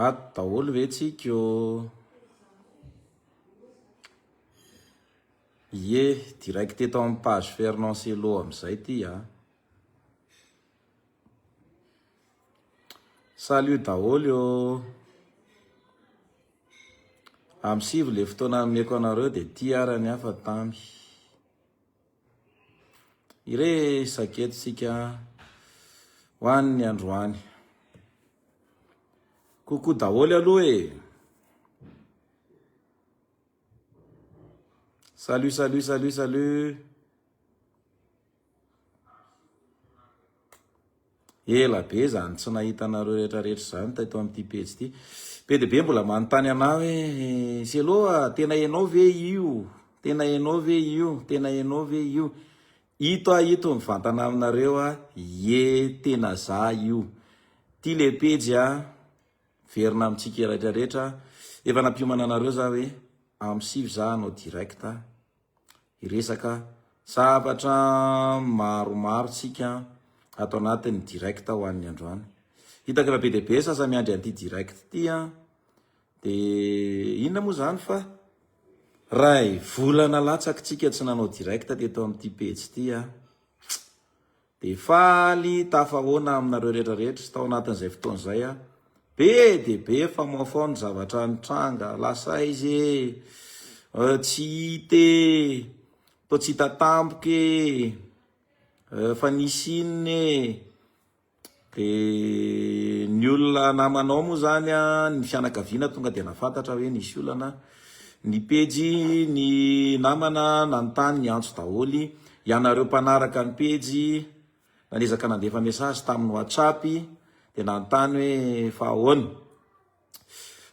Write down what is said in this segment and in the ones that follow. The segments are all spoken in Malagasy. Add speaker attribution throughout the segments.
Speaker 1: Ato daholo ve tsika ô? Ie, direct eto amin'ny page Fernand Cello amin'izay ity a. Salut daholo ô. Amin'ny sivy le fotoana nomeko anareo dia ity ara ny hafa tamy. Hiresaka eto tsika ho an'ny androany. Coucou daholo aloha e. Salut salut salut salut. Ela be zany tsy nahita anareo rehetra rehetra zany teto amin'ity pejy ity. Be dia be mbola manontany anah hoe Selo a, tena ianao ve io? Tena ianao ve io? Tena ianao ve io? Ito aho ito mivantana aminareo a, ie tena za io. Ty le pejy a, miverina amintsika rehetra rehetra. Efa nampiomana anareo za hoe amin'ny sivy za hanao direct. Hiresaka zavatra maromaro tsika ato anatin'ny direct ho an'ny androany. Hitako efa be dia be sasa miandry an'ity direct ity an. Dia inona moa izany fa ray volana latsaka tsika tsy nanao direct teto amin'ity pejy ity an. Dia faly tafahoana aminareo rehetra rehetra tao anatin'izay fotoana izay aho. Be dia be famoafao ny zavatra nitranga, lasa aiza e, euh, tsy hita e, toa tsy hita tampoka e, euh, fa nisy inona e. Dia ny olona namanao moa izany an, ny fianakaviana tonga dia nahafantatra hoe nisy olana. Ny pejy, ny namana nanontany niantso daholo. Ianareo mpanaraka ny pejy nanezaka nandefa message tamin'ny WhatsApp dia nanontany hoe fa ahoana.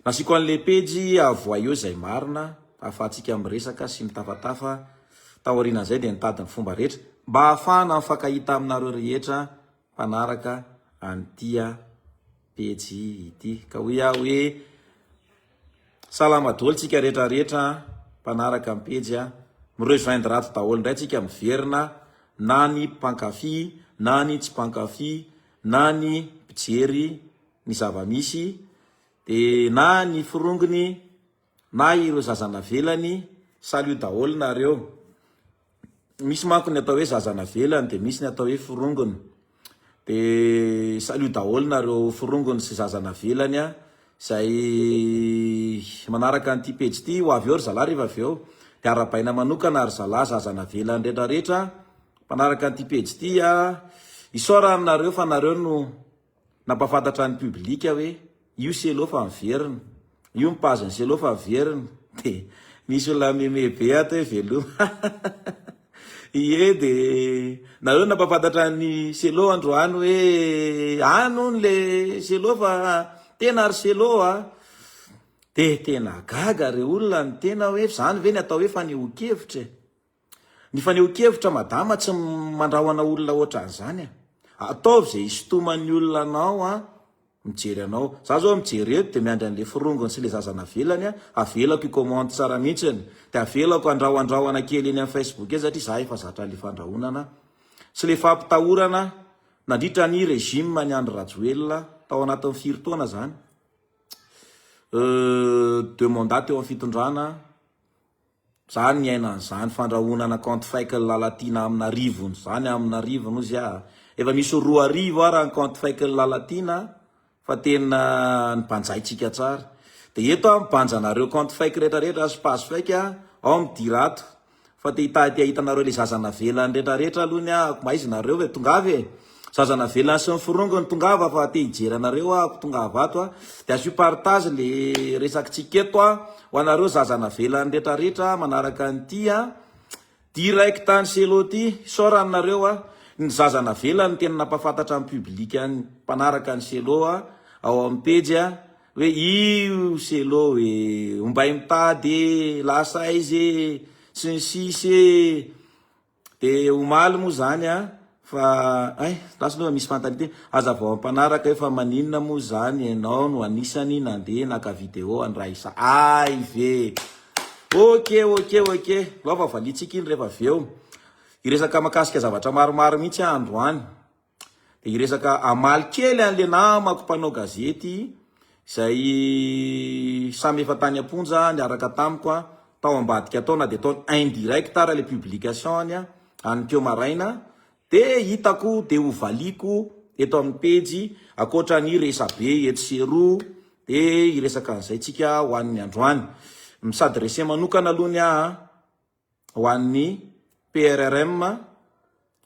Speaker 1: Nasiako an'ilay pejy avoay eo izay marina ahafahantsika miresaka sy mitafatafa. Taorianan'izay dia nitady ny fomba rehetra mba hahafahana mifankahita aminareo rehetra mpanaraka an'ity pejy ity. Ka hoy aho hoe salama daholo tsika rehetra rehetra mpanaraka ny pejy a. Mi-rejoindre ato daholo indray tsika miverina na ny mpankafy na ny tsy mpankafy na ny mpijery ny zava-misy dia na ny forongony na ireo zaza navelany, salut daholo nareo. Misy manko ny atao hoe zaza navelany dia misy ny atao hoe forongony. Dia salut daholo nareo forongony sy zaza navelany a, izay manaraka an'ity pejy ity, ho avy eo ry zalahy rehefa avy eo. Dia arahabaina manokana ry zalahy zaza navelany rehetra rehetra mpanaraka an'ity pejy ity a. Isaorana nareo fa nareo no Nampafantatra ny public hoe io Cello fa miverina, io ny page-n'i Cello fa miverina, dia nisy olona meme be ato hoe veloma Ie dia nareo nampafantatra an'i Cello androany hoe any hono le Cello fa tena ry Cello a! Dia tena gaga re olona ny tena hoe zany ve ny atao hoe fanehoan-kevitra e! Ny fanehoan-kevitra madama tsy mandrahona olona ohatran'izany a! Ataovy izay hisintoman'ny olona anao a, mijery anao. Za zao mijery eto dia miandry an'le forongony sy le zaza navelany a, avelako hi-commente tsara mihitsiny. Dia avelako andrahoandrahona kely eny amin'ny facebook eny satria za efa zatra an'le fandrahonana sy le fampitahorana nandritra ny régime an'i Andry Rajoelina tao anatin'ny firy taona zany. Deux mandats teo amin'ny fitondrana. Za niaina an'izany fandrahonana compte fake ny Lalatiana amin'arivony zany amin'arivony ozy ah. Efa misy 2000 ara ny compte fake ny Lalatiana fa tena nibanjaintsika tsara. De eto aho mibanja anareo compte fake rehetra rehetra sy page fake ah, ao midira ato. Fa te hita te hahita anareo le zaza navelany rehetra rehetra aloha ny ahako, mahaiza nareo e, tongava e. Zaza navelany sy ny forongony tongava fa te hijery anareo ahako, tongava ato ah. De asio partage le resakitsika eto ah. Ho anareo zaza navelany rehetra rehetra manaraka an'ity a direct any Cello ty, isaorana nareo a, ny zaza navelany no tena nampafantatra ny public ny mpanaraka an'i Cello a ao amin'ny pejy a hoe io Cello e, ombay mitady e, lasa aiza e, sy ny sisa e. Dia omaly moa izany an, fa hay, lasa aloha misy fanontaniana ity, hazavao amin'ny mpanaraka hoe fa maninona moa izany ianao no anisany nandeha naka vidéo an'i Raissa? Hay ve! Ok, ok, ok, alao fa valiantsika iny rehefa avy eo. Hiresaka mahakasika zavatra maromaro mihitsy aho androany. Dia hiresaka hamaly kely an'ilay namako mpanao gazety. Izay samy efa tany am-ponja niaraka tamiko tao ambadika tao na dia ataony indirect ara ilay publication-ny aninkeo maraina dia hitako dia ho valiako eto amin'ny pejy ankoatra ny resabe etsy sy eroa dia hiresaka an'izay tsika ho an'ny androany. Mi-s'adresser manokana aloha ny ahy ho an'ny PRRM,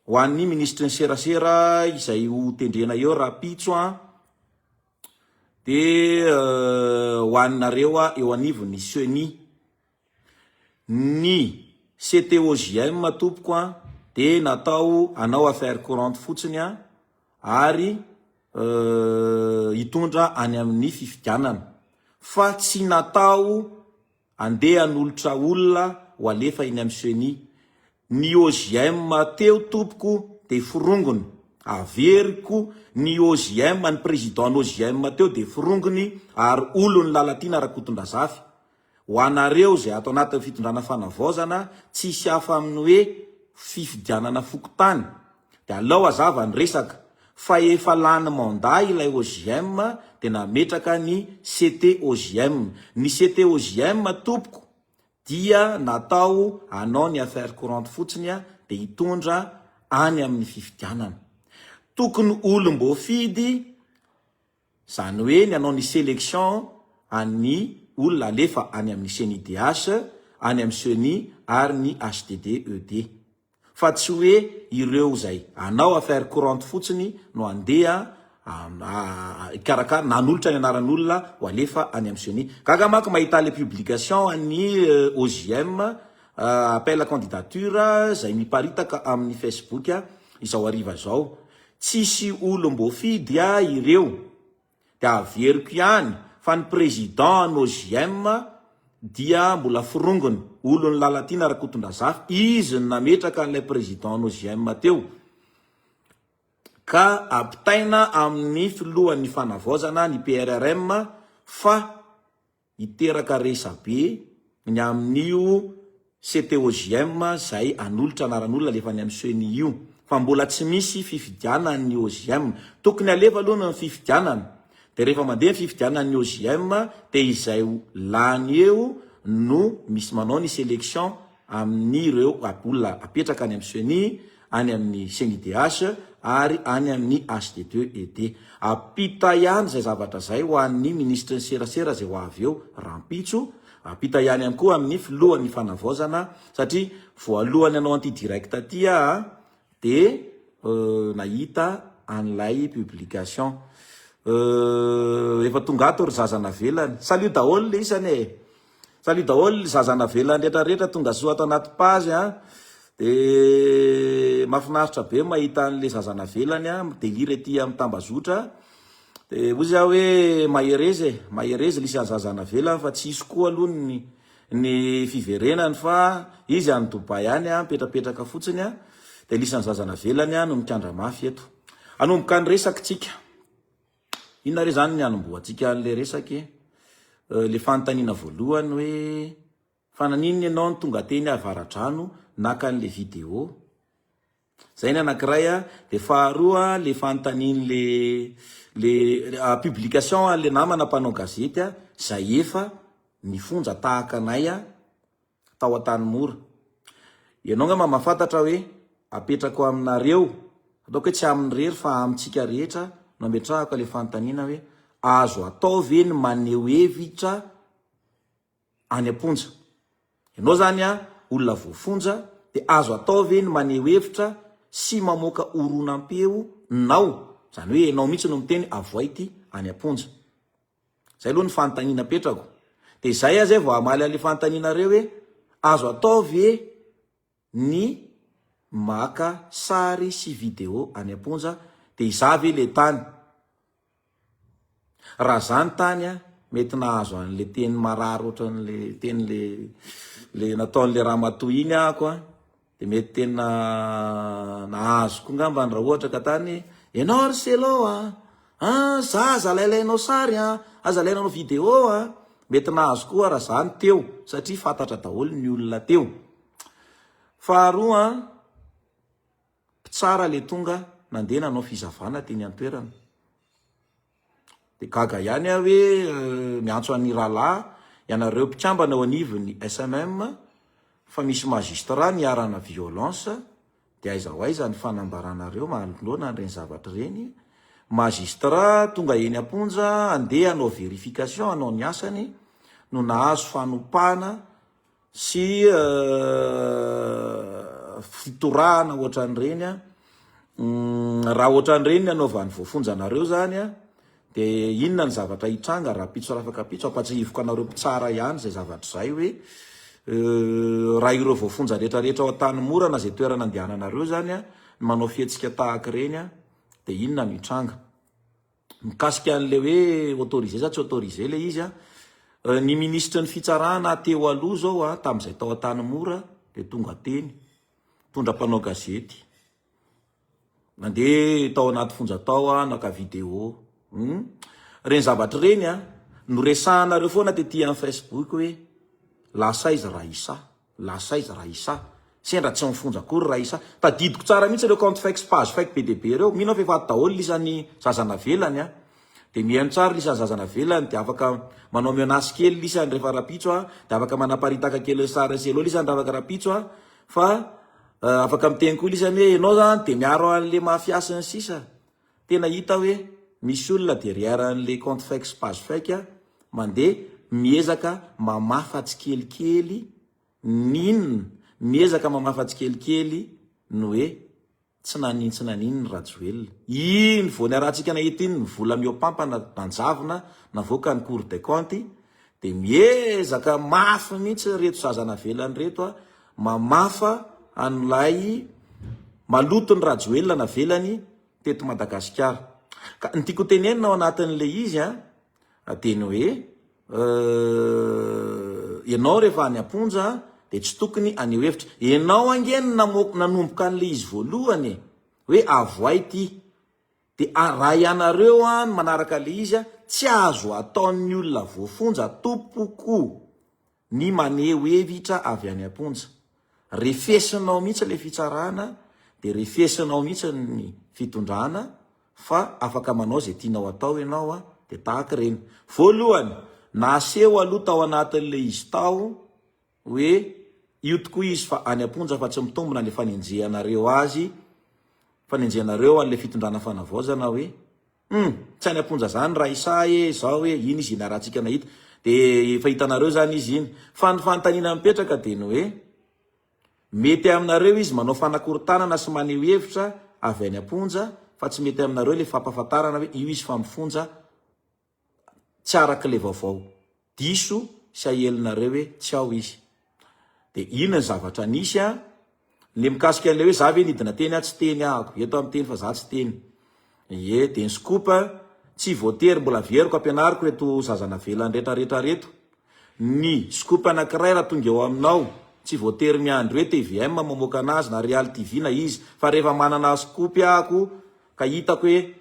Speaker 1: ho an'ny minisitry ny serasera izay ho tendrena eo rahampitso an, dia ho anareo eo anivon'ny ceni. Ny CTOJM tompoko an, dia natao hanao affaire courante fotsiny an, ary hitondra any amin'ny fifidianana, fa tsy natao Andeha hanolotra olona ho alefa eny amin'ny ceni. Ny OJM teo tompoko dia forongony. Averiko, ny OJM, ny président ny OJM teo dia forongony ary olon'i Lalatiana Rakotondrazafy. Ho anareo izay ato anatin'ny fitondrana fanavaozana, tsisy hafa amin'ny hoe fifidianana fokontany. Dia alao hazava ny resaka fa efa lany mandat ilay OJM dia nametraka ny CTOJM. Ny CTOJM tompoko dia natao hanao ny affaire courante fotsiny dia hitondra any amin'ny fifidianana. Tokony olom-boafidy izany hoe ny hanao ny selection an'ny olona alefa any amin'ny CNIDH, any amin'ny ceni ary ny HDDED. Fa tsy hoe ireo izay hanao affaire courante fotsiny no handeha hikarakara na hanolotra ny anaran'olona ho alefa any amin'ny ceni. Gaga manko mahita le publication an'ny OJM appel à candidature izay miparitaka amin'ny Facebook izao hariva izao. Tsisy olom-boafidy ireo. Dia averiko ihany fa ny président an'ny OJM dia mbola forongony, olon'i Lalatiana Rakotondrazafy, izy no nametraka an'ilay président an'ny OJM teo. Ka ampitaina amin'ny filohan'ny fanavaozana ny PRRM fa Hiteraka resa-be ny amin'io CTOJM izay hanolotra anaran'olona alefa any amin'ny ceni io fa mbola tsy misy fifidianana ny OJM. Tokony alefa aloha ny fifidianana dia rehefa mandeha ny fifidianana ny OJM dia izay lany eo no misy manao ny selection amin'ireo olona apetraka any amin'ny ceni, any amin'ny CNIDH ary any amin'ny HD2ED. Ampita ihany izay zavatra izay ho an'ny minisitry ny serasera izay ho avy eo rahampitso, ampita ihany ihany koa amin'ny filohan'ny fanavaozana satria voalohany hanao an'ity direct ity aho dia nahita an'ilay publication. Efa tonga ato ry zaza navelany. Salut daholo le isany e! Salut daholo zaza navelany rehetra rehetra tonga soa ato anaty page a. De mahafinaritra be mahita an'le zaza navelany a, mi-delire ety amin'ny tambazotra. De hoy za hoe mahereza e, mahereza lisy an'ny zaza navelany fa tsy hisy koa aloha ny ny fiverenany fa izy any Dubaï any a, mipetrapetraka fotsiny a. De lisy an'ny zaza navelany a no mikandra mafy eto. Hanomboka ny resaka tsika. Inona re zany ny hanombohantsika an'ilay resaka e? Ilay fanontaniana voalohany hoe fa naninona ianao no tonga teny Avaradrano naka an'ilay vidéo? Zay ny anankiray a, dia faharoa le fanontanian'le le publication an'le namana mpanao gazety a, zay efa nifonja tahaka anay a, tao Antanimora. Ianao angamba mahafantatra hoe apetrako aminareo, ataoko hoe tsy aminy irery fa amintsika rehetra no ametrahako ilay fanontaniana hoe azo atao ve ny maneho hevitra any am-ponja? Ianao izany an, olona voafonja dia azo atao ve ny maneho hevitra sy mamoaka horonam-peo nao, izany hoe ianao mihitsy no miteny avoay ity any am-ponja. Zay aloha ny fanontaniana apetrako. Dia izay aho zay vao hamaly an'ilay fanontanianareo hoe azo atao ve ny maka sary sy vidéo any am-ponja dia izaho ve ilay tany? Raha za ny tany a, mety nahazo an'ilay teny marary ohatran'ilay teny le le nataon'ilay ramatoa iny ahako a. Dia mety tena nahazo koa ngambany raha ohatra ka tany ianao ry Selo a! An, za aza alailainao sary an, aza alainao vidéo an! Mety nahazo koa raha za no teo satria fantatra daholo ny olona teo. Faharoa an, mpitsara le tonga nandeha nanao fizavana teny an-toerana. Dia gaga ihany aho hoe miantso an'i Rahalahy, ianareo mpikambana eo anivon'ny SMM, fa misy magistrat niharana violence, dia aiza ho aiza ny fanambaranareo manoloana an'ireny zavatra ireny? Magistrat tonga eny am-ponja handeha hanao verification, hanao ny asany, no nahazo fanopana sy fitorahana ohatran'ireny an, raha ohatran'ireny ny anaovan'ny voafonja anareo zany an, dia inona ny zavatra hitranga rahampitso rafakapitso, ampatsiahiviko anareo mpitsara ihany izay zavatra izay hoe raha ireo voafonja rehetrarehetra ao Antanimora na izay toerana andehananareo zany an, ny manao fihetsika tahaka ireny an, dia inona no hitranga. Mikasika an'ilay hoe autorisé sa tsy autorisé ilay izy an, ny minisitry ny fitsarana teo aloha izao an, tamin'izay tao Antanimora dia tonga teny, nitondra mpanao gazety, nandeha tao anaty fonja tao an, naka vidéo, hum, ireny zavatra ireny an, noresahanareo foana tety amin'ny Facebook hoe lasa aiza Raissa. Lasa aiza Raissa? Sendra tsy mifonja akory Raissa. Tadidiko tsara mihitsy ireo compte fake sy page fake be dia be ireo. Mino aho fa efa ato daholo lisany zaza navelany a. Dia mihaino tsara lisany zaza navelany dia afaka manao menace kely lisany rehefa rapitso a. Dia afaka manaparitaka kely ny sarin'i Selo lisany raha afaka rapitso a. Fa afaka miteny koa lisany hoe ianao zany dia miaro an'le mafia sy ny sisa. Tena hita hoe misy olona derrière an'le compte fake sy page fake mandeha miezaka mamafa tsikelikely ny inona, miezaka mamafa tsikelikely ny hoe tsy nanin tsy nanin ny Rajoelina. Iny vao niarahantsika nahita iny ny vola mihoapampana nanjavona navoakan'ny cour des comptes dia miezaka mafy mihitsy ireto zaza navelany ireto a mamafa an'ilay maloton'i Rajoelina navelany teto Madagasikara. Ka ny tiako hotenenina ao anatin'ilay izy a dia ny hoe ianao rehefa any am-ponja dia tsy tokony haneho hevitra. Ianao ange no namoaka nanomboka an'ilay izy voalohany e, hoe avoay ity. Dia raha ianareo an manaraka le izy an, tsy azo ataon'ny olona voafonja tompoko ny maneho hevitra avy any am-ponja. Refesinao mihitsy le fitsarana dia refesinao mihitsy ny fitondrana fa afaka manao izay tianao atao ianao an, dia tahaka ireny. Voalohany, naseho aloha tao anatin'le izy tao hoe io tokoa izy fa any am-ponja fa tsy mitombina le fanenjehanareo azy, fanenjehanareo an'le fitondrana fanavaozana hoe hum tsy any am-ponja zany Raissa e, zao e, iny izy niarahantsika nahita de efa hitanareo zany izy iny. Fa ny fanontaniana mipetraka de ny hoe mety aminareo izy manao fanakorontanana sy maneho hevitra avy any am-ponja fa tsy mety aminareo le fampahafantarana hoe io izy fa mifonja tsy araka ilay vaovao diso sy ahelinareo hoe tsy ao izy. Dia inona ny zavatra nisy an? Ny mikasika an'ilay hoe za ve nidina teny aho tsy teny ahako. Eto aho miteny fa za tsy teny. Ie, dia ny scoop tsy voatery mbola averiko ampianariko ireto zaza navelany retraretra reto. Ny scoop anankiray raha tonga eo aminao tsy voatery miandry hoe tvm mamoaka anazy na real TV na iza fa rehefa manana scoop ahako ka hitako hoe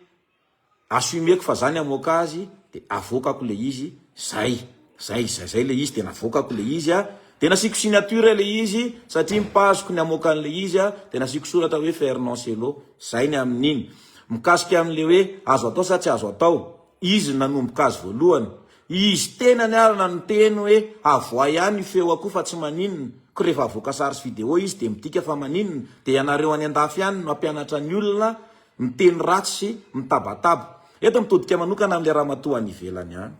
Speaker 1: Assumer-ko fa za ny hamoaka azy de avoakako le izy, zay, zay, zay, zay le izy de navoakako le izy a, de nasiako signature le izy satria ny page-ko ny hamoaka an'le izy a, de nasiako soratra hoe Fernand Cello, zay ny amin'iny. Mikasika amin'le hoe azo atao sa tsy azo atao, izy no nanomboka azy voalohany, izy tenany ary na niteny hoe avoahy ihany io feo akoho fa tsy maninona, ko rehefa avoaka sary sy vidéo izy de midika fa maninona, de ianareo any andafy any no hampianatra ny olona Miteny ratsy sy mitabataba. Eto mitodika manokana amin'ilay ramatoa any ivelany any.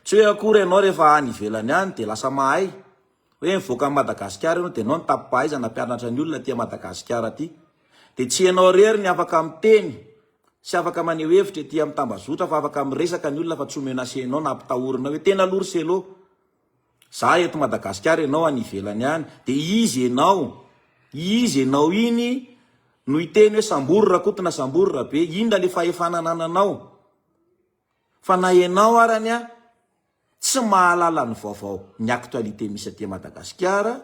Speaker 1: Tsy hoe akory ianao rehefa any ivelany any dia lasa mahay. Hoe mivoaka an'i Madagasikara ianao dia ianao no tapi-pahaizana hampianatra ny olona aty Madagasikara aty. Dia tsy ianao irery ny afaka miteny sy afaka maneho hevitra ety amin'ny tambazotra fa afaka miresaka ny olona fa tsy ho menacer-nao na ampitahorinao hoe tena aloha ry Selo. Za eto Madagasikara ianao any ivelany any de izy enao izy enao iny no hiteny hoe sambory Rakoto na sambory Rabe inona le fahefana anananao fa na enao arany a tsy mahalala ny vaovao ny actualité misy aty Madagasikara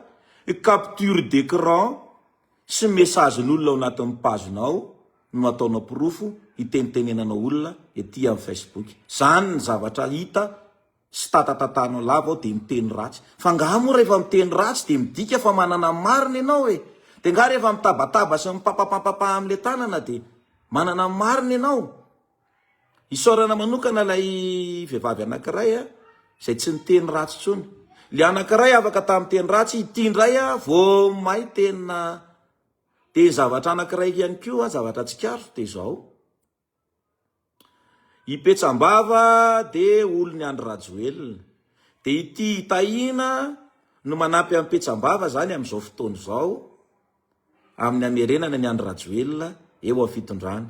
Speaker 1: capture d'écran sy message n'olona ao anatin'ny page nao no ataonao porofo hitenitenenanao olona ety amin'ny Facebook zany ny zavatra hita Sy tatatatanao lava ao dia miteny ratsy. Fa angaha moa rehefa miteny ratsy dia midika fa manana ny marina ianao e? Dia angaha rehefa mitabataba sy mipapapampapa amin'ilay tanana dia manana ny marina ianao? Isaorana manokana ilay vehivavy anankiray izay tsy niteny ratsy intsony. Ilay anankiray afaka tamin'ny teny ratsy, ity indray vao may tena. Dia ny zavatra anankiray ihany koa, zavatra tsikaritra dia izao. I Petsambava dia olon'i Andry Rajoelina. Dia ity Tahiana no manampy an'i Petsambava izany amin'izao fotoana izao amin'ny hamerenana an'i Andry Rajoelina eo amin'ny fitondrana.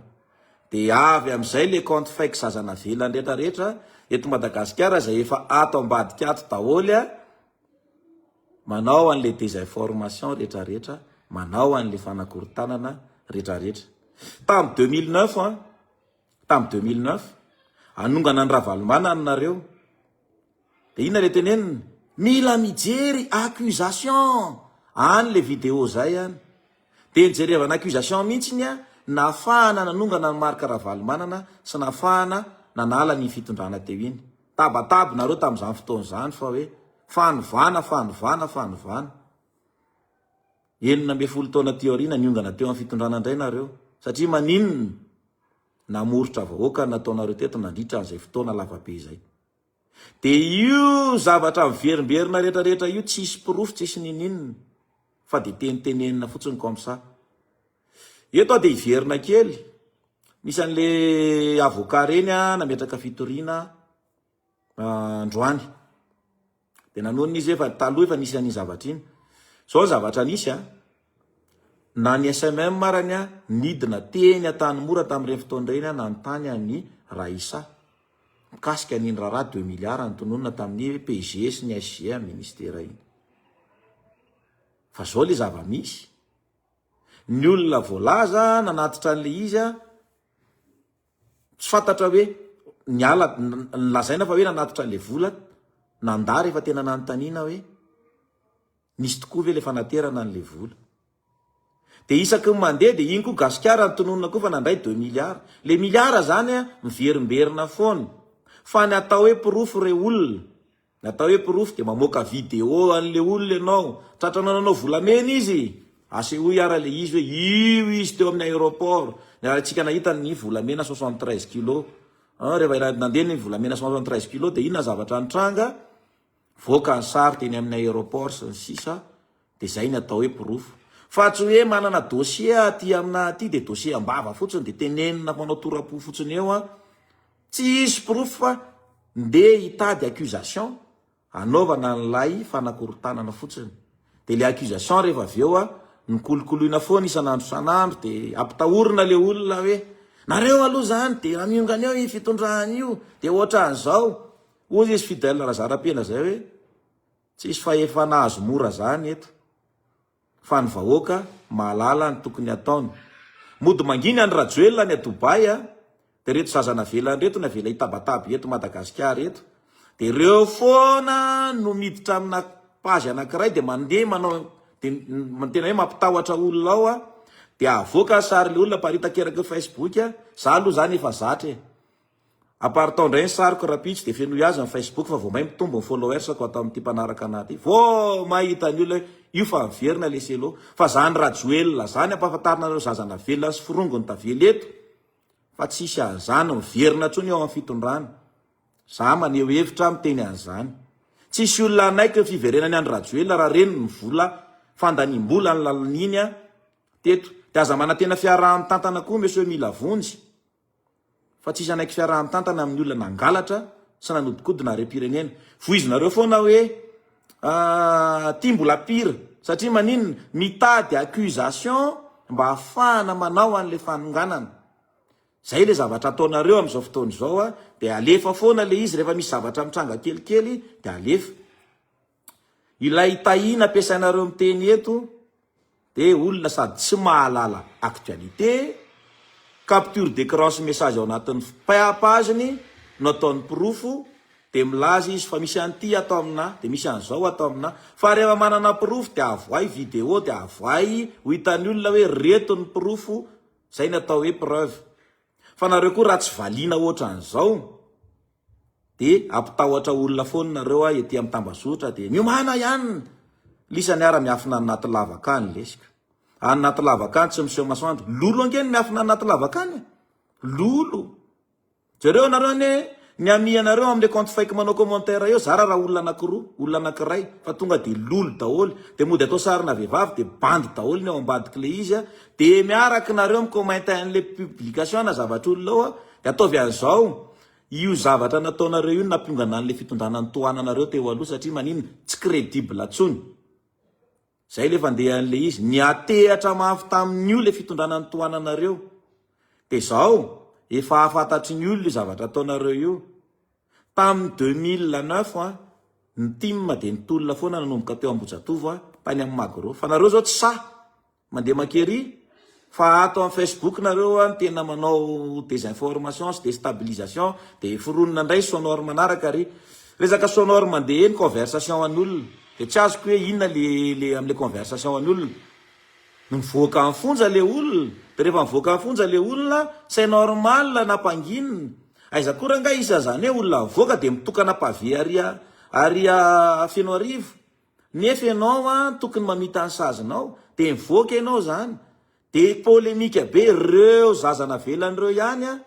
Speaker 1: Dia avy amin'izay ilay compte fake zaza navelany rehetra rehetra eto Madagasikara izay efa ato ambadika ato daholo manao an'ilay désinformation rehetra rehetra, manao an'ilay fanakorontanana rehetra rehetra. Tamin'ny 2009 an, tamin'ny 2009, hanongana an'i Ravalomanana nareo. Dia inona ilay teneniny? Mila mijery accusation! Any ilay vidéo zay any. Dia nijerevana accusation mihitsy an, nahafahana nanongana an'i Marc Ravalomanana sy nahafahana nanala an'iny fitondrana teo iny. Tabataba nareo tamin'izany fotoana izany fa hoe fanovana, fanovana, fanovana. 16 taona aty aoriana niongana teo amin'ny fitondrana indray nareo. Satria maninona? Namoritra vahoaka ny nataonareo teto nandritra an'izay fotoana lavabe izay. Dia io zavatra miverimberina rehetra rehetra io tsisy porofo tsisy ninininona fa dia tenitenenina fotsiny comme ça. Eto aho dia hiverina kely. Misy an'le avocat reny nametraka fitoriana androany. Dia nanonona izy hoe efa taloha efa nisy an'iny zavatra iny. Zao ny zavatra nisy an. Na ny SMM arany an, nidina teny Antanimora tamin'ireny fotoana ireny an, nanontany an'i Raissa mikasika an'iny raharaha deux milliards notononina tamin'ny PG sy ny SG amin'ny ministera iny. Fa zao le zava-misy. Ny olona voalaza nanatitra an'ilay izy an, tsy fantatra hoe niala, nolazaina fa hoe nanatitra an'ilay vola, nandà rehefa tena nanontaniana hoe nisy tokoa ve ilay fanaterana an'ilay vola. Dia isaky ny mandeha dia iny koa gasikara nitononina koa fa nandray deux milliards. Ilay milliards izany an, miverimberina foana. Fa ny atao hoe porofo re olona, Ny atao hoe porofo dia mamoaka vidéo an'le olona ianao, tratranao nanao volamena izy, asehoy ara le izy hoe io izy teo amin'ny aéroport, niarahantsika nahita ny volamena 73 kilos, an, rehefa nandeha ny volamena 73 kilos dia inona zavatra nitranga, voaka ny sary teny amin'ny aéroport sy ny sisa, dia zay ny atao hoe porofo. Fa tsy hoe manana dossier aty amina aty dia dossier am-bava fotsiny dia tenenina manao tora-po fotsiny eo an, Tsy hisy porofo fa ndeha hitady accusation hanaovana an'ilay fanakorontanana fotsiny. Dia ilay accusation rehefa avy eo nokolokoloina foana isan'andro isan'andro dia ampitahorina ilay olona hoe nareo aloha izany dia raha miongana eo io fitondrana io dia ohatran'izao. Hoy izy Fidèle Razarapena izay hoe tsisy fahefana azo mora izany eto. Fa ny vahoaka mahalala ny tokony hataony. Mody mangina any Rajoelina any Dubaï a, dia reto zaza navelany reto no avela hitabataba eto Madagasikara eto. Dia reo foana no miditra amina page anakiray dia mandeha manao dia tena hoe mampitahotra olona ao a, dia avoaka ny sary le olona aparitaka eraky ny Facebook a, za aloha zany efa zatra e. Aparitao indray ny sariko rapitso dia fenoy azy ny Facebook fa vao may mitombo ny followers ko ato amin'ity mpanaraka anah ity. Vao may hitan'ny olona hoe io fa miverina le selo. Fa zany Rajoelina zany ampahafantarina anareo zaza navelona sy forongony tavela eto fa tsisy an'izany miverina intsony eo amin'ny fitondrana. Za maneho hevitra miteny an'izany. Tsisy olona hanaiky ny fiverenan'i Andry Rajoelina raha reny ny vola fandaniam-bola ny lalana iny teto. Dia aza manantena fiaraha-mitantana koa Monsieur Mila Vonjy. Fa tsisy hanaiky fiaraha-mitantana amin'ny olona nangalatra sy nanodikodina harem-pirenena. Voizinareo foana hoe ty mbola pire. Satria maninona? Mitady accusation mba hahafahana manao an'ilay fanonganana. Zay ilay zavatra ataonareo amin'izao fotoana izao dia alefa foana ilay izy rehefa misy zavatra mitranga kelikely dia alefa. Ilay tahina ampiasainareo miteny eto dia olona sady tsy mahalala actualité, capture d'écran sy message ao anatin'ny page-ny no ataony porofo dia milaza izy fa misy an'ity ato amina dia misy an'izao ato amina fa rehefa manana porofo dia avoay vidéo dia avoay ho hitan'ny olona hoe reto ny porofo, izay ny atao hoe preuve. Fa nareo koa raha tsy valiana ohatran'izao dia ampitahotra olona foana nareo a ety amin'ny tambazotra dia miomàna ihany lisany ara miafina any anaty lavaka any lesiko. Any anaty lavaka any tsy miseho masoandro. Lolo ange ny miafina any anaty lavaka any e. Lolo. Jereo nareo anie ny ami anareo amle compte fake manao commentaire eo zara raha olona anakiroa, olona anakiray fa tonga de lolo daholo de mody atao sarina vehivavy de bandy daholo ny ao ambadik'le izy a, de miaraka nareo mi commente anle publication na zavatr'olona ao a, de ataovy an'izao, io zavatra nataonareo io no nampiongana anle fitondrana nitohananareo teo aloha satria maninona? Tsy credible tsony. Zay le fandehan'le izy. Niatehatra mafy tamin'io le fitondrana nitohananareo. De zao, efa fantatry ny olona io zavatra ataonareo io. Tamin'ny 2009 an, ny tim dia nitolona foana nanomboka teo Ambohijatovo an, tany amin'ny Magro. Fa nareo zao tsy sahy. Mandeha mankery fa ato am Facebook nareo an tena manao desinformation sy destabilisation de foronina ndray sonore manaraka ary resaka sonore mandeha eny conversation an'olona de tsy azoko hoe inona le le amle conversation an'olona mivoaka am fonja le olona de rehefa mivoaka am fonja le olona c'est normal nampanginina aiza koa rangahy hisy an'zany hoe olona mivoaka de mitokana pavé ary ary Fenoarivo Nefa ianao an tokony mamita ny sazinao de mivoaka ianao zany de polemique be reo zaza navelany reo ihany an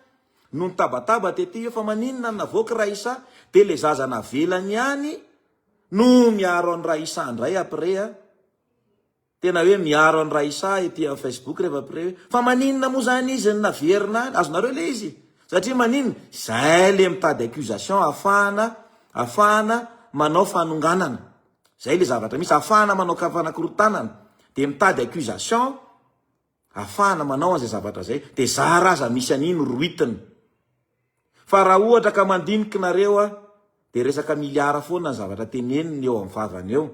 Speaker 1: no nitabataba tety hoe fa maninona no navoaka Raissa de le zaza navelany ihany no miaro an'i Raissa ndray après an. Tena hoe miaro an'i Raissa ety amin'ny Facebook rehefa après hoe fa maninona moa zany izy no naverina any? Azonareo le izy? Satria maninona? Zay le mitady accusation afahana afahana manao fanonganana. Zay le zavatra misy, afahana manao fanakorontanana. De mitady accusation afahana manao an'izay zavatra zay. De zara aza misy an'iny rohitina. Fa raha ohatra ka mandiniky nareo a, de resaka milliard foana ny zavatra teneniny eo amin'ny vavany eo.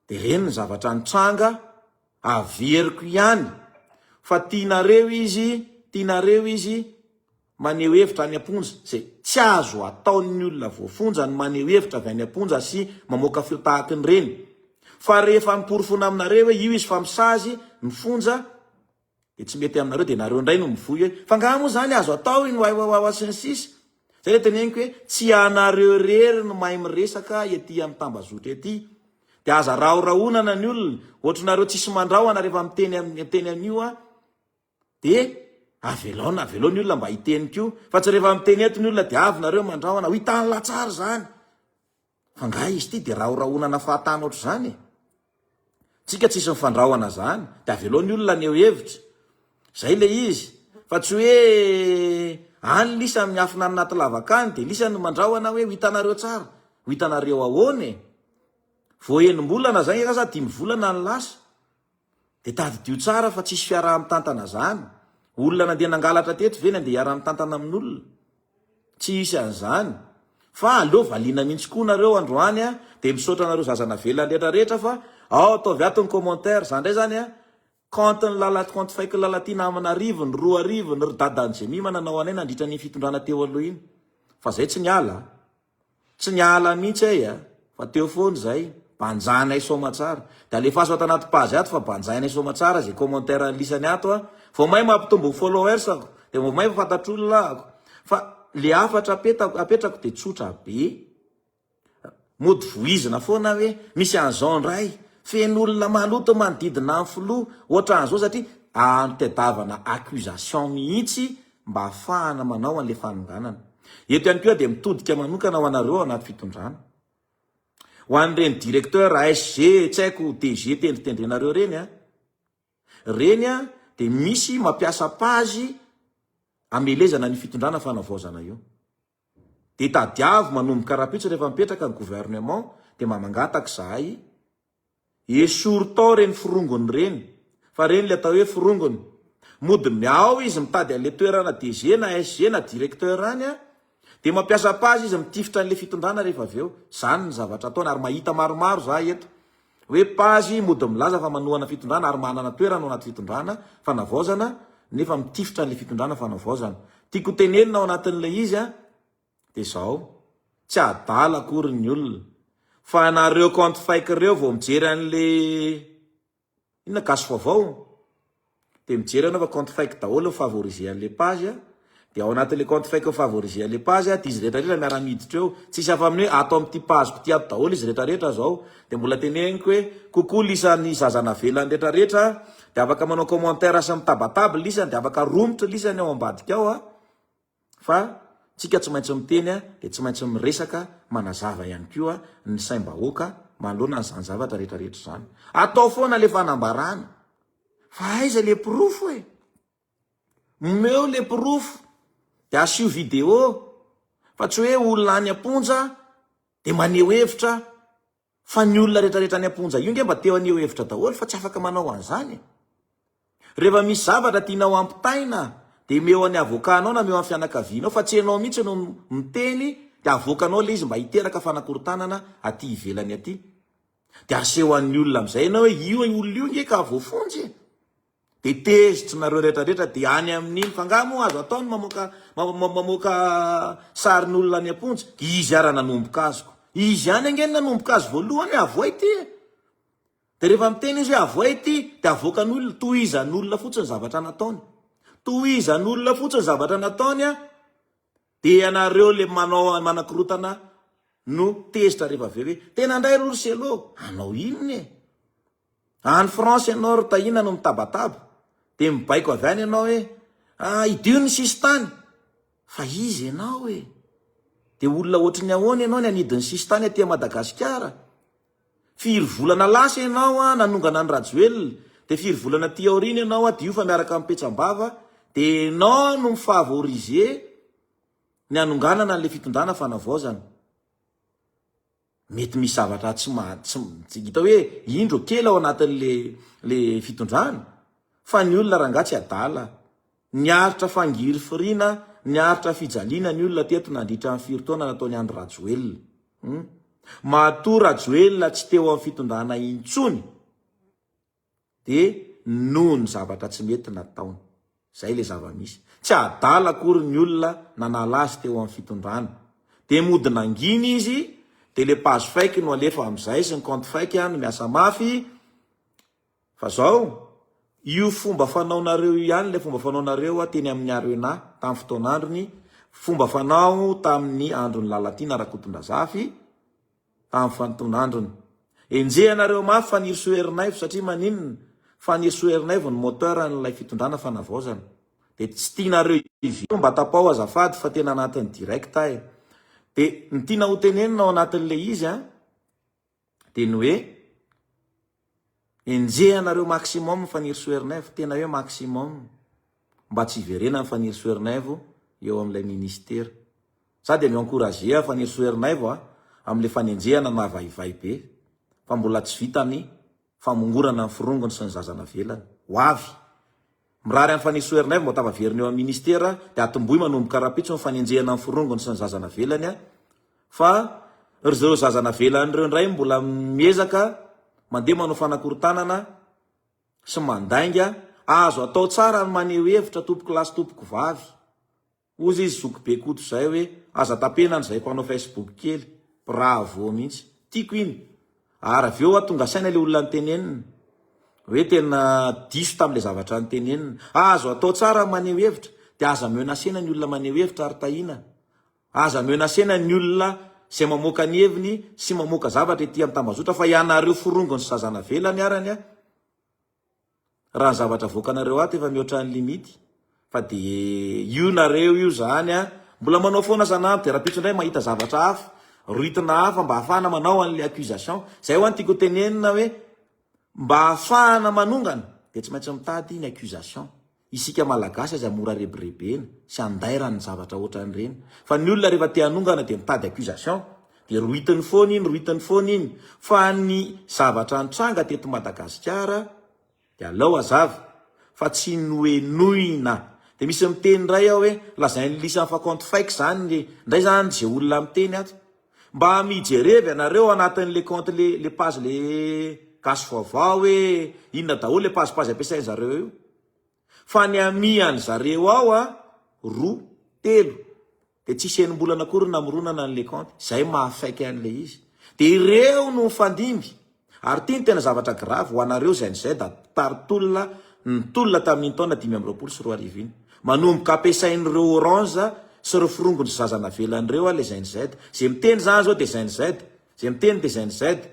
Speaker 1: Dia ireny ny zavatra nitranga, averiko ihany fa tianareo izy, tianareo izy maneho hevitra any am-ponja, izay tsy azo ataon'ny olona voafonja ny maneho hevitra avy any am-ponja sy mamoaka feo tahaky ny ireny. Fa rehefa noporofoina aminareo hoe io izy fa misazy ny fonja, Dia tsy mety aminareo dia nareo indray no mivoy hoe fa angaha moa izany azo atao iny waiwaiwawa sy ny sisa. Zay ilay teneniko hoe tsy ianareo irery no mahay miresaka ety amin'ny tambazotra ety. Dia aza rahorahonana ny olona. Ohatrinareo tsisy mandrahona rehefa miteny miteny an'io an. Dia avelao na avelao ny olona mba hiteny koa. Fa tsy rehefa miteny eto ny olona dia avy nareo mandrahona. Ho hitan'lah tsara izany. Fa nga izy ity dia rahorahonana fahatany ohatr'izany e? Tsika tsisy mifandrahona zany, dia avelao ny olona haneho hevitra. Zay le izy. Fa tsy hoe any lisany miafina any anaty lavaka any dia lisany no mandrahona hoe ho hitanareo tsara. Ho hitanareo ahoana e? Vao enim-bolana zay nga sa dimy volana ny lasa? Dia tadidio tsara fa tsisy fiaraha-mitantana zany. Olona nandeha nangalatra teto ve ny andeha hiara-mitantana amin'olona? Tsy hisy an'izany fa aleo valiana mihitsy koa nareo androany a, dia misaotra anareo zaza navelany rehetra rehetra fa ao ataovy ato ny commentaire, za ndray zany a compte ny lala compte fake Lalatiana aman'arivony, roarivony, ry dadan'i Jemima nanao anay nandritra an'iny fitondrana teo aloha iny fa zay tsy niala a. Tsy niala mihitsy ay a! Fa teo foana izay. Banjanay soamatsara. Dia alefaso ato anaty page ato fa banjainay soamatsara izay commentaire an'lisany ato a! Vao may mampitombo ny followers ako. Dia vao may fantatr'olona ahako. Fa le hafatra apetako apetrako dia tsotra be. Mody voizina foana hoe misy an'izao indray. Feno olona maloto manodidina ny filoha. Ohatran'izao satria anteadavana accusation mihitsy mba hahafahana manao an'ilay fanonganana. Eto ihany koa dia mitodika manokana ho anareo ao anaty fitondrana. Ho an'ireny directeur, SG, tsy haiko, DG tendritendrenareo ireny an. Ireny an dia misy mampiasa page amelezana an'io fitondrana fanavaozana io. Dia tadiavo manomboka rahampitso rehefa mipetraka ny gouvernement dia mba mangataka izahay Esory tao reny forongony reny fa reny le atao hoe forongony. Mody miao izy mitady anle toerana DG na SG na directeur any a, de mampiasa page izy mitifitra anle fitondrana rehefa avy eo. Zany ny zavatra ataony ary mahita maromaro za eto hoe page mody milaza fa manohana fitondrana ary manana toerana ao anaty fitondrana fanavaozana nefa mitifitra anle fitondrana fanavaozana. Tiako tenenina ao anatin'ilay izy a, Dia izao, tsy adala akory ny olona, fa nareo compte fake reo vao mijery an'le inona gasy vaovao dia mijery anao fa compte fake daholo ny favoriser an'le page a, dia ao anatin'le compte fake mi-favoriser an'le page a, dia izy rehetra rehetra miara-miditra eo, tsisy hafa amin'ny hoe ato amin'ity page-ko ity ato daholo izy rehetra rehetra zao, dia mbola teneniko hoe coucou lisany zaza navelany rehetra rehetra, dia afaka manao commentaire sy mitabataba lisany, dia afaka romotra lisany ao ambadika ao a. Fa tsika tsy maintsy miteny dia tsy maintsy miresaka manazava ihany koa ny saim-bahoaka manoloana an'izany zavatra rehetra rehetra izany. Atao foana le fanambarana fa aiza le porofo e? Omeo le porofo dia asio vidéo fa tsy hoe olona any am-ponja dia maneho hevitra Fa ny olona rehetra rehetra any am-ponja io nge mba te haneho hevitra daholo fa tsy afaka manao an'izany e. Rehefa misy zavatra tianao hampitaina dia omeo an'ny avocat-nao na omeo an'ny fianakavianao fa tsy ianao mihitsy no miteny dia avoakanao ilay izy mba hiteraka fanakorontanana aty ivelany aty. Dia aseho an'ny olona amin'izay ianao hoe io olona io nge ka voafonja e. Dia tezitra nareo rehetra rehetra dia any amin'iny fa nga moa azo atao ny mamoaka mamoaka sarin'olona any am-ponja? Izy ara nanomboka azy ko. Izy ihany ange no nanomboka azy voalohany hoe avoay ity e. Dia rehefa miteny izy hoe avoay ity dia avoakan'olona, tohizan'olona fotsiny zavatra nataony. Tohizan'olona fotsiny zavatra nataony a. Dia ianareo le manao manakorotana no tezitra rehefa avy eo hoe tena ndray ro ry Selo, hanao inona e? Any France ianao ry Tahiana no mitabataba dia mibaiko avy any ianao hoe ah idio ny sisintany fa iza ianao e? Dia olona ohatry ny ahoana ianao ny hanidy ny sisintany aty Madagasikara? Firy volana lasa ianao ah nanongana an'i Rajoelina dia firy volana aty aoriana ianao ah dio fa miaraka amin'ny petsam-bava dia ianao no mi-favoriser ny hanonganana an'ilay fitondrana fanavaozana. Mety misy zavatra tsy maha tsy hita hoe indro kely ao anatin'le le fitondrana fa ny olona rangahy tsy adala. Niaritra fangirifiriana, niaritra fijaliana ny olona teto nandritra ny firy taona nataon'i Andry Rajoelina. Hum. Matoa Rajoelina tsy teo amin'ny fitondrana intsony. Dia noho ny zavatra tsy mety nataony. Izay ilay zava-misy. Tsy adala akory ny olona nanala azy teo amin'ny fitondrana. Dia mody nangina izy, dia ilay page fake no alefa amin'izay sy ny compte fake no miasa mafy. Fa zao, io fomba fanaonareo io ihany ilay fomba fanaonareo teny amin'ny Arena tamin'ny fotoan'androny, fomba fanao tamin'ny andron'i Lalatiana Rakotondrazafy, tamin'ny faninton'androny. Enjehanareo mafy Fanirisoa Ernaivo satria maninona? Fanirisoa Ernaivo no moteur an'ilay fitondrana fanavaozana. Dia tsy tianareo hiverina. Mba tapaho azafady fa tena anatin'ny direct aho e. Dia ny tiana ho tenenina ao anatin'ilay izy an, dia ny hoe enjehanareo maximum Fanirisoa Ernaivo, tena hoe maximum. Mba tsy hiverenan'i Fanirisoa Ernaivo eo amin'ilay ministera. Za dia mi-encourager an Fanirisoa Ernaivo a, amin'ilay fanenjehana navaivay be, fa mbola tsy vita ny famongorana ny forongony sy ny zaza navelany. Ho avy! Mirary an'i Fanirisoa Ernaivo mba tafaverina eo amin'ny ministera dia atombohy manomboka rahampitso ny fanenjehana ny forongony sy ny zaza navelany a, fa ry zareo zaza navelany ireo indray mbola miezaka mandeha manao fanakorontanana sy mandainga, azo atao tsara ny maneho hevitra tompoko lahy sy tompoko vavy. Hozy izy zoky be Koto zay hoe aza tapenana izay mpanao Facebook kely. Bravo mihitsy. Tiako iny. Ary avy eo aho tonga saina ilay olona nitenenina. Hoe tena diso tamin'ilay zavatra nitenenina. Azo atao tsara ny maneho hevitra. Dia aza menacena ny olona maneho hevitra ry Tahiana. Aza menacena ny olona izay mamoaka ny heviny sy mamoaka zavatra ety amin'ny tambazotra fa ianareo forongony sy zaza navelany arany a. Raha ny zavatra avoakanareo ato efa mihoatra ny limite fa de io nareo io zany a, mbola manao foana sanandro de rapitso indray mahita zavatra hafa, rythme hafa mba ahafahana manao an'le accusation. Zay hoa ny tiako tenenina hoe mba ahafahana manongana de tsy maintsy mitady ny accusation. Isika malagasy aza mora rebirebena sy andairan'ny zavatra ohatran'ireny fa ny olona rehefa te hanongana de mitady accusation de rohitiny foana iny rohitiny foana iny fa ny zavatra nitranga teto Madagasikara de aleo hazava fa tsy nohenoina de misy miteny indray aho hoe lazain'ny lisany fa compte fake zany ndray zany ze olona miteny ato mba mijerevy ianareo anatin'le compte le le page le gasy vaovao hoe inona daholo le page page ampiasain'zareo io Fa ny ami an zareo ao a, roa, telo, dia tsisy enim-bolana akory namoronana an'ilay kaonty. Izay maha fake an'ilay izy. Dia ireo no mifandimby. Ary ity no tena zavatra grave ho anareo Gen Z mpitari-tolona nitolona tamin'iny taona 2025 iny. Manomboka ampiasain'ireo orange sy ireo forongony sy zaza navelan'ireo ilay Gen Z. Izay miteny izany izao dia Gen Z. Izay miteny dia Gen Z.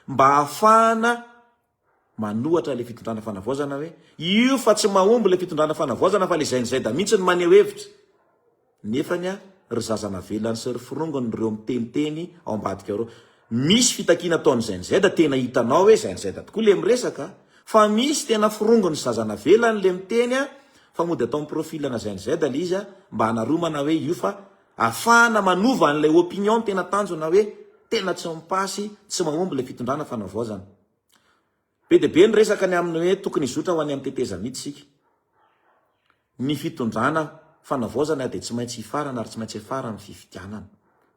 Speaker 1: Mba hahafahana manohatra ilay fitondrana fanavaozana hoe io fa tsy mahomby ilay fitondrana fanavaozana fa ilay Gen Z mihitsy no maneho hevitra. Nefany a, ry zaza navelany sy ry forongony ireo miteniteny ao ambadika ireo. Misy fitakiana ataon'ny Gen Z tena hitanao hoe Gen Z tokoa le miresaka fa misy tena forongony sy zaza navelany le miteny a, fa mody atao amin'ny profil ana Gen Z le izy a, mba hanaromana hoe io fa afahana manova an'ilay opinion tena tanjona hoe tena tsy mipasy, tsy mahomby ilay fitondrana fanavaozana. Be dia be ny resaka ny amin'ny hoe tokony hizotra ho any amin'ny tetezamita isika. Ny fitondrana fanavaozana dia tsy maintsy hifarana ary tsy maintsy hiafara amin'ny fifidianana.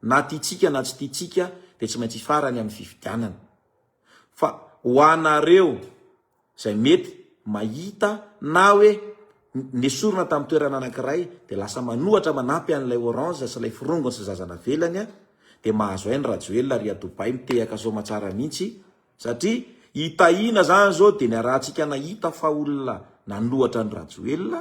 Speaker 1: Na tiantsika na tsy tiantsika dia tsy maintsy hifarany amin'ny fifidianana. Fa ho anareo izay mety mahita na hoe nesorina tamin'ny toerana anankiray dia lasa manohatra manampy an'ilay orange sy ilay forongony sy zaza navelany dia mahazo aina Rajoelina ary a Dubaï mitehaka soamatsara mihitsy Satria i Tahina zany zao dia niarahantsika nahita fa olona nanohatra an'i Rajoelina,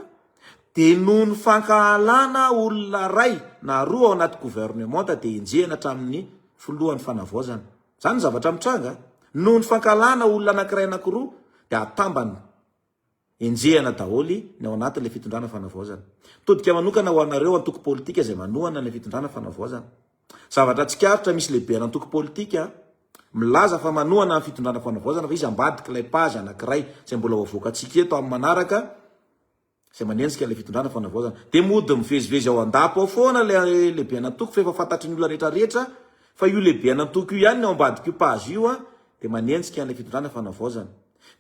Speaker 1: dia noho ny fankahalana olona ray na roa ao anaty gouvernementa dia enjehina hatramin'ny filohan'ny fanavaozana. Zany ny zavatra mitranga. Noho ny fankahalana olona anankiray anankiroa dia atambany Enjehina daholo ny ao anatin'ilay fitondrana fanavaozana. Mitodika manokana ho anareo antoko politika izay manohana ilay fitondrana fanavaozana. Zavatra tsikaritra misy lehiben'antoko politika milaza fa manohana ny fitondrana fanavaozana fa izy ambadik'ilay page anankiray izay mbola ho avoakantsika eto amin'ny manaraka izay manenjika ilay fitondrana fanavaozana. Dia mody mivezivezy ao an-dapa ao foana ilay lehiben'antoko fa efa fantatry ny olona rehetra rehetra fa io lehiben'antoko io ihany ny ao ambadik'io page io dia manenjika an'ilay fitondrana fanavaozana.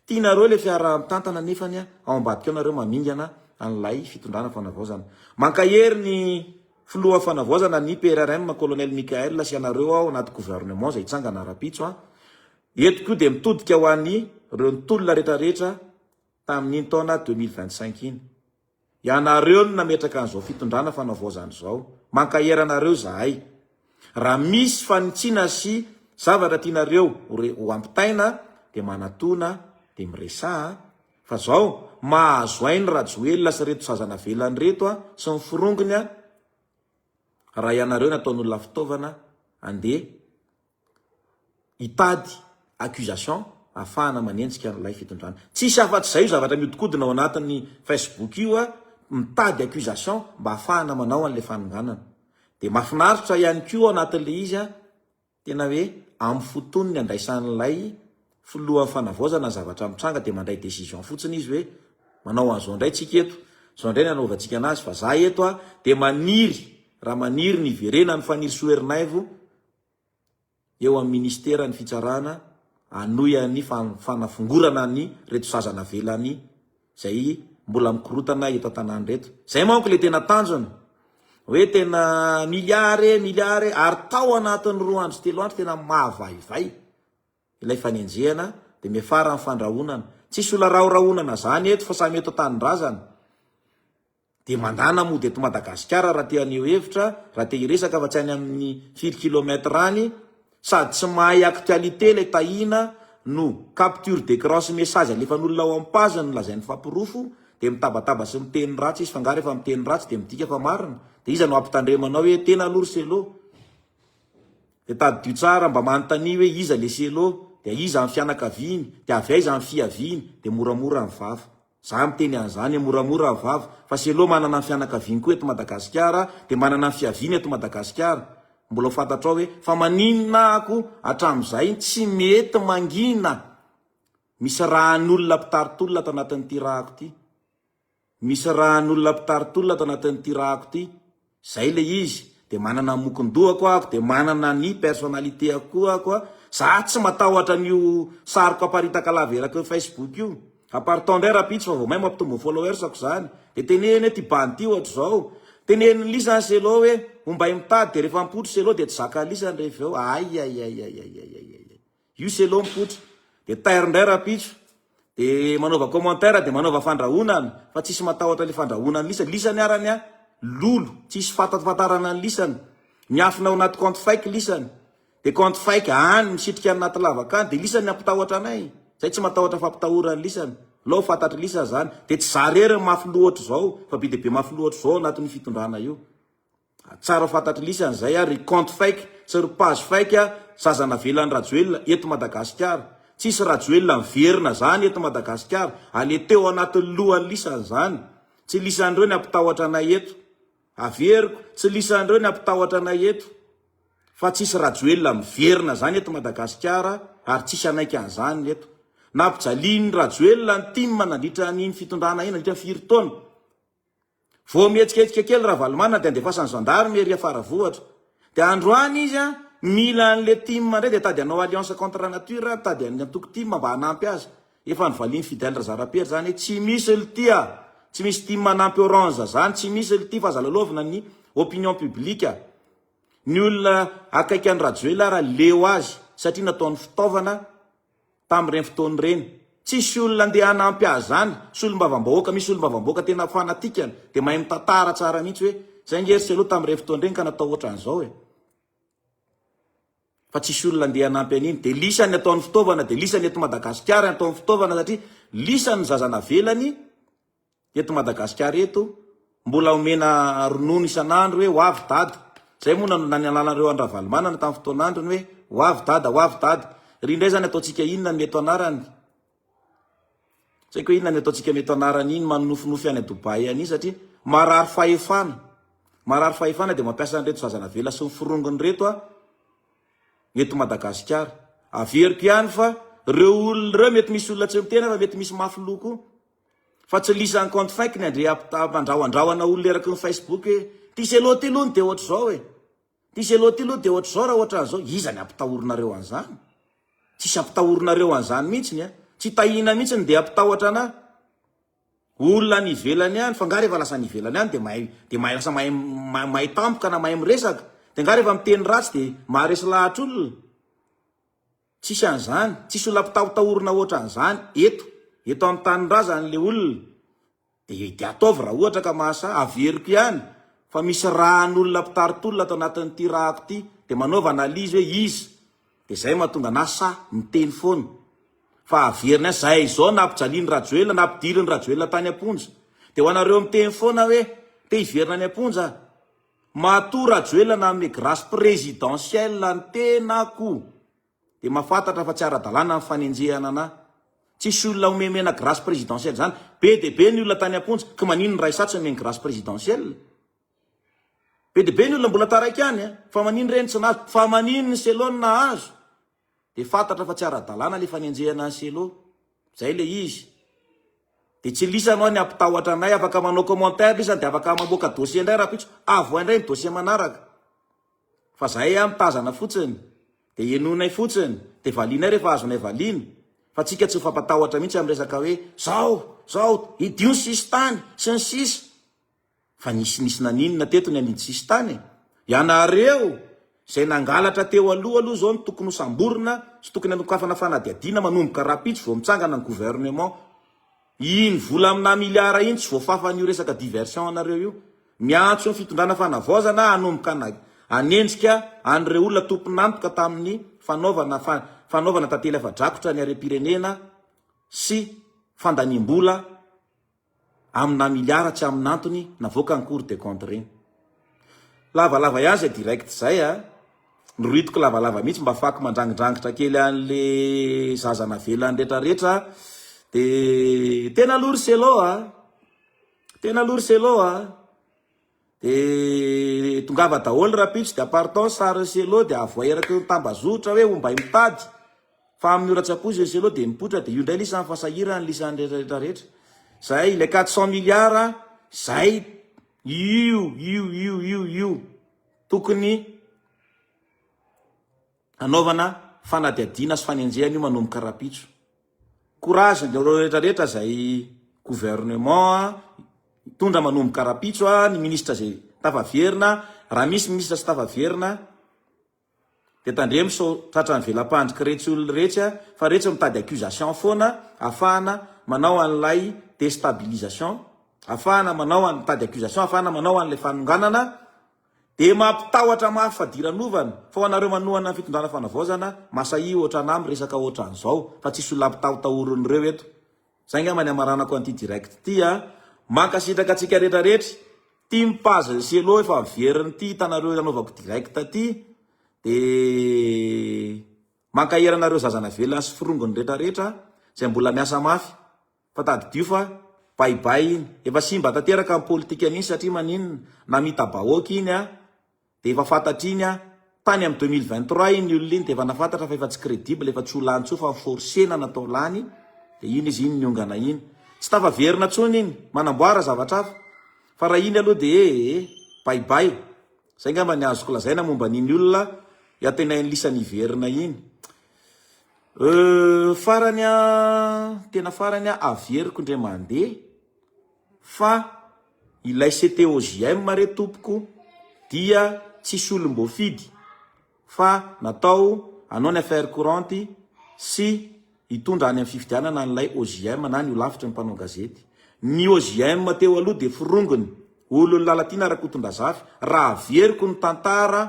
Speaker 1: Tianareo ilay fiaraha-mitantana nefany ao ambadika ao nareo mamingana an'ilay fitondrana fanavaozana. Mankahery ny filoha fanavaozana ny PRRM Colonel Mickaël sy ianareo ao anaty gouvernement izay hitsangana rapitso an. Eto koa dia mitodika ho an'ireo nitolona retraretra tamin'iny taona 2025 iny. Ianareo no nametraka an'izao fitondrana fanavaozana izao. Mankahery anareo izahay. Raha misy fanitsiana sy zavatra tianareo ho ampitaina dia manatona dia miresaha fa zao mahazo ainy Rajoelina sy reto zaza navelany reto sy ny forongony raha ianareo nataon'olona fitaovana andeha hitady accusation ahafahana manenjika an'ilay fitondrana. Tsisy afa-tsy izay io zavatra mihodinkodina ao anatin'ny Facebook io a, mitady accusation mba ahafahana manao an'ilay fanonganana. Dia mahafinaritra ihany koa ao anatin'ilay izy a, tena hoe amin'ny fotoany ny andraisan'ilay filohan'ny fanavaozana ny zavatra mitranga dia mandray décision fotsiny izy hoe manao an'izao indray tsika eto, izao indray ny anaovantsika anazy fa za eto a dia maniry raha maniry ny hiverenan'i Fanirisoa Ernaivo eo amin'ny ministeran'ny fitsarana hanohy ny fanafongorana ny reto zaza navelany izay mbola mikorotana eto an-tanàna ireto. Izay manko ilay tena tanjona hoe tena milliard e, milliard e, ary tao anatin'ny roa andro sy telo andro tena mahavaivay ilay fanenjehana dia miafara amin'ny fandrahonana. Tsisy olona rahorahonana zany eto fa samy eto an-tanindrazana. Dia mandana mody eto Madagasikara raha te haneho hevitra, raha te hiresaka fa tsy any amin'ny firy kilomètre any, sady tsy mahay actualité ilay Tahina no capture d'écran sy message alefan'olona ao amin'ny page no lazainy fa porofo, dia mitabataba sy miteny ratsy izy fa angaha rehefa miteny ratsy dia midika fa marina? Dia iza no hampitandremanao hoe tena aloha ry Selo? Dia tadidio tsara mba manontania hoe iza le Selo? Dia iza ny fianakaviany? Dia avy aiza ny fiaviany? Dia moramora ny vava. Za miteny an'izany moramora vava fa Selo manana ny fianakaviany koa eto Madagasikara dia manana ny fiaviany eto Madagasikara. Mbola ho fantatrao hoe fa maninona ako hatramin'izay tsy mety mangina. Misy rahan'olona mpitari-tolona ato anatin'ity rahako ity. Misy rahan'olona mpitari-tolona ato anatin'ity rahako ity. Zay le izy, de manana ny mokon-dohako ako, de manana ny personnalité-ako koa ako a, za tsy matahotra an'io sariko aparitaka lava eraky ny Facebook io, aparitao ndray rapitso fa vao may mampitombo ny followers-ako zany, de teneno hoe ty bandy ty ohatr'izao, teneno lisany Selo hoe ombay mitady de rehefa mipoitra Selo de tsy zaka lisany rehefa eo, aiaiaiaiaiaiaiai. Io selo mipoitra de tairo ndray rapitso de manaova commentaire de manaova fandrahonana fa tsisy matahotra le fandrahonana lisany, lisany arany a lolo tsisy fatafatarana ny lisany miafina ao anaty compte fake lisany de compte fake any misitrika any anaty lavaka any de lisany ampitahotra anay zay tsy matahotra fampitahorany lisany lao fantatry lisany zany de tsy za rery ny mafy loha ohatr'izao fa be de be mafy loha ohatr'izao ao anatin'io fitondrana io. Tsara ho fantatry lisany zay a ry compte fake sy ry page fake a zaza navelan'i Rajoelina eto Madagasikara. Tsisy Rajoelina miverina zany eto Madagasikara. Aleteo anatin'ny lohan'ny lisany zany. Tsy lisan'ireo ny ampitahotra anay eto. Averiko, tsy lisan'ireo ny hampitahotra anay eto fa tsisy Rajoelina miverina zany eto Madagasikara ary tsisy hanaiky an'izany eto. Nampijalian'i Rajoelina ny tim nandritra an'iny fitondrana iny nandritra ny firy taona. Vao mihetsiketsika kely Ravalomanana dia andefasan'ny gendarme ery Faravohitra. Dia androany izy an, mila an'le tim indray dia tady hanao alliance contre nature, mitady an'ny antoko tim mba hanampy azy. Efa novalian'i Fidèle Razarapiera izany hoe tsy misy lty a! Tsy misy tim manampy orange zany, tsy misy lty fa aza lalaovina ny opinion publique. Ny olona akaiky an'i Rajoelina ara leo azy satria nataony fitaovana tamin'ireny fotoana ireny. Tsisy olona andeha hanampy azy zany, solombavambahoaka, misy solombavambahoaka tena fanatikany dia mahay mitantara tsara mihitsy hoe zay nge ry Cello tamin'ireny fotoana ireny ka natao ohatran'izao e. Fa tsisy olona andeha hanampy an'iny. Dia lisany ataony fitaovana, dia lisany eto Madagasikara ny ataony fitaovana satria lisany ny zaza navelany eto Madagasikara eto, mbola omena ronono isan'andro hoe ho avy dada. Zay moa no nanalanareo an-dRavalomanana tamin'ny fotoan'androny hoe ho avy dada, ho avy dada. Ry indray zany ataontsika inona no eto anarany? Tsy haiko hoe inona ny ataontsika mety anarany iny manonofinofy any Dubaï any iny satria marary fahefana. Marary fahefana dia mampiasa an'ireto zaza navela sy ny forongony ireto a eto Madagasikara. Averiko ihany fa ireo olona ireo mety misy olona tsy miteny fa mety misy mafy loha koa. Fa tsy lisan'ny compte fake ny andre ampandrahoandrahoana olona eraky ny Facebook hoe ty selo ty aloha no dia ohatr'izao e. Ty selo ty aloha dia ohatr'izao raha ohatran'izao. Iza ny ampitahorinareo an'izany? Tsisy ampitahorinareo an'izany mihitsiny a. Tsy tahiana mihitsy ny dia ampitahotra anah. Olona any ivelany any, fa nga rehefa lasa any ivelany any dia mahay dia mahay lasa mahay mahay tampoka na mahay miresaka. Dia nga rehefa miteny ratsy dia maharesy lahatra olona? Tsisy an'izany, tsisy olona ampitahotahorina ohatran'izany eto. Eto amin'ny tanindrazany le olona. Dia dia ataovy raha ohatra ka mahasahy, averiko ihany fa misy ràn'olona mpitari-tolona ato anatin'ity ràko ity, dia manaova analyse hoe iza, dia izay mahatonga anah sahy miteny foana fa averina ihany, zay izao nampijalian'i Rajoelina, nampidirin'i Rajoelina tany am-ponja, dia ho anareo miteny foana hoe te hiverina any am-ponja, matoa Rajoelina nanome grâce présidentielle ny tenako. Dia mahafantatra fa tsy ara-dalàna ny fanenjehana anah. Tsisy olona omemena grâce présidentielle zany. Be dia be ny olona tany am-ponja, ka maninona raha izaho tsy omeny grâce présidentielle? Be dia be ny olona mbola taraiky any a! Fa maninona ireny tsy nahazo? Fa maninona i Cello no nahazo? Dia fantatra fa tsy ara-dalàna ilay fanenjehana an'i Cello. Zay ilay izy. Dia tsy lisany hoa ny hampitahotra anay, afaka manao commentaire lisany dia afaka mamoaka dossier indray rahampitso, avohay indray ny dossier manaraka. Fa zahay a mitazana fotsiny, dia henoinay fotsiny, dia valianay rehefa azonay valiana, fa tsika tsy mifampatahotra mihitsy amin'ny resaka hoe zao, zao, hidio ny sisintany, sy ny sisa. Fa nisy nisy naninona teto ny hanidy sisintany e? Ianareo izay nangalatra teo aloha aloha izao no tokony ho samborina sy tokony hanokafana fanadihadiana manomboka rahampitso vao mitsangana ny gouvernement. Iny vola amina milliard iny tsy voafafan'io resaka diversion anareo io. Miantso ny fitondrana fanavaozana hanomboka hanenjika an'ireo olona tompon'antoka tamin'ny fanaovana fanaovana tantely afa-drakotra ny harem-pirenena sy fandaniam-bola amina milliard tsy amin'antony navoakan'ny cour des comptes ireny. Lavalava ihany izay direct izay a. Norohitiko lavalava mihitsy mba afahako mandrangidrangitra kely an'le zaza navelany retraretra. De tena aloha ry Cello a. Tena aloha ry Cello a. De tongava daholo rahampitso de apartao ny sarin'i Cello de avoay eraky ny tambazotra hoe ombay mitady. Fa amin'ny ora tsy ampoizina i Cello de mipoitra de io indray lisany fa sahirana lisany retraretra rehetra. Zay ilay 400 milliards zay io io io io io. Tokony hanaovana fanadihadiana sy fanenjehana io manomboka rahampitso. Courage nareo rehetra rehetra zay gouvernement hitondra manomboka rahampitso a, ny ministre zay tafaverina, raha misy ministre tsy tafaverina de tandremo sao tratran'ny vela-pandriky retsy olona retsy a, fa retsy mitady accusation foana afahana manao an'ilay destabilisation, afahana manao an, mitady accusation afahana manao an'ilay fanonganana. Dia mampitahotra mafy fadiranovana fa ho anareo manohana ny fitondrana fanavaozana masahia ohatranà miresaka ohatran'izao fa tsisy olona ampitahotahorin'ireo eto. Zay angamba ny hamaranako an'ity direct ity a. Mankasitraka antsika rehetra rehetra. Ity ny page Cello efa miverina ity hitanareo nanaovako direct ity. Dia mankahery anareo zaza navelany sy forongony rehetra rehetra izay mbola miasa mafy. Fa tadidio fa. Bye bye iny. Efa simba tanteraka ny politikan'iny satria maninona? Namita-bahoaka iny an, dia efa fantatr'iny an, tany amin'ny 2023 iny olona iny dia efa nafantatra fa efa tsy credible, efa tsy ho lany intsony fa ni-forcer-na natao lany, dia iny izy iny niongana iny. Tsy tafaverina intsony iny, manamboara zavatra hafa. Fa raha iny aloha dia ee, bye bye. Izay angamba ny azoko lazaina momba an'iny olona iantenain'ny lisany hiverina iny. Euh, farany an, tena farany an, averiko indray mandeha fa ilay CTOJM re tompoko dia tsisy olom-boafidy fa natao hanao ny affaire courante sy hitondra any amin'ny fifidianana an'ilay OJM na ny holafitry ny mpanao gazety. Ny OJM teo aloha dia forongony, olon'i Lalatiana Rakotondrazafy. Raha averiko ny tantara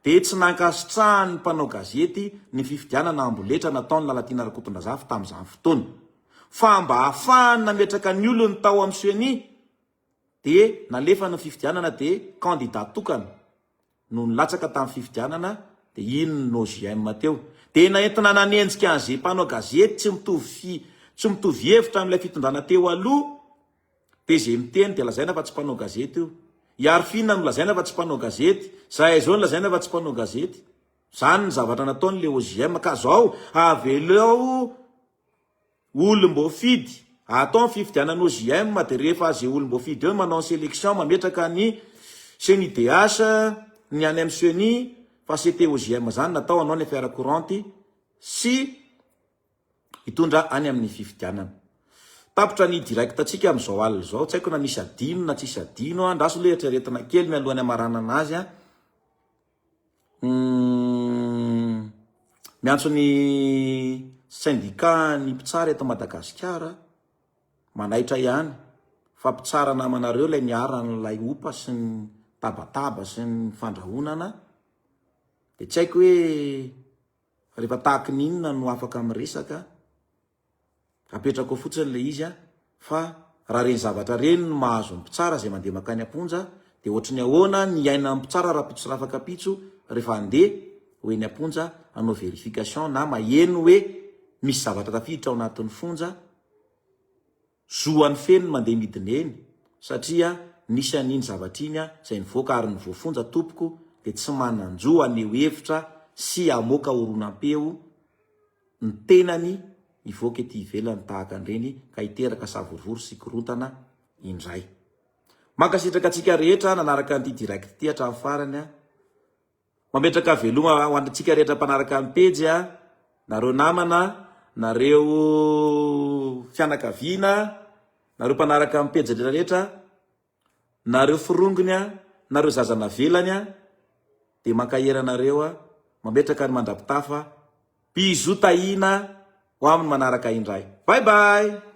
Speaker 1: dia tsy nankasitrahan'ny mpanao gazety ny fifidianana amboletra nataon'i Lalatiana Rakotondrazafy tamin'izany fotoana. Fa mba hahafahany nametraka ny olony tao amin'ny ceni dia nalefa ny fifidianana dia candidat tokana no nilatsaka tamin'ny fifidianana dia iny ny OJM teo. Dia nentina nanenjika an'izay mpanao gazety tsy mitovy fi, tsy mitovy hevitra amin'ilay fitondrana teo aloha dia izay miteny dia lazaina fa tsy mpanao gazety io. I Arifina no lazaina fa tsy mpanao gazety, zahay izao no lazaina fa tsy mpanao gazety. Izany ny zavatra nataon'ilay OJM ka zao avelao Olom-boafidy, atao ny fifidianana OJM dia rehefa ze olom-boafidy eo no manao ny selection mametraka ny CENIDH, ny any amin'ny ceni fa CT OJM zany natao hanao ny affaire courante sy hitondra any amin'ny fifidianana. Tapitra ny direct antsika amin'izao alina izao, tsy haiko na misy adino na tsisy adino, andraso aloha eritreretina kely mialohan'ny hamaranana azy an. Miantso ny syndicat ny mpitsara eto Madagasikara, manaitra ihany fa mpitsara namanareo ilay niharan'ilay opa sy ny tabataba sy ny fandrahonana dia tsy haiko hoe rehefa tahaky ny inona no afaka miresaka. Apetrako ao fotsiny ilay izy fa raha ireny zavatra ireny no mahazo ny mpitsara izay mandeha mankany am-ponja dia ohatry ny ahoana ny hiainan'ny mpitsara rahampitso sy rafakampitso rehefa handeha ho eny am-ponja hanao verification na maheno hoe misy zavatra tafiditra ao anatin'ny fonja, zo an'i feno ny mandeha midina eny satria nisy an'iny zavatra iny izay nivoaka ary ny voafonja tompoko dia tsy manan-jo haneho hevitra sy hamoaka horonam-peo ny tenany hivoaka ety ivelany tahaka an'ireny ka hiteraka savorovoro sy korontana indray. Mankasitraka antsika rehetra nanaraka an'ity direct ity hatramin'ny farany a. Mametraka veloma ho antsika rehetra mpanaraka ny pejy a, nareo namana, nareo fianakaviana, nareo mpanaraka ny pejy rehetra rehetra. Nareo forongony a, nareo zaza navelany a, dia mankahery anareo a, mametraka ny mandrapitafa, bisous Tahiana ho amin'ny manaraka indray. Bye bye!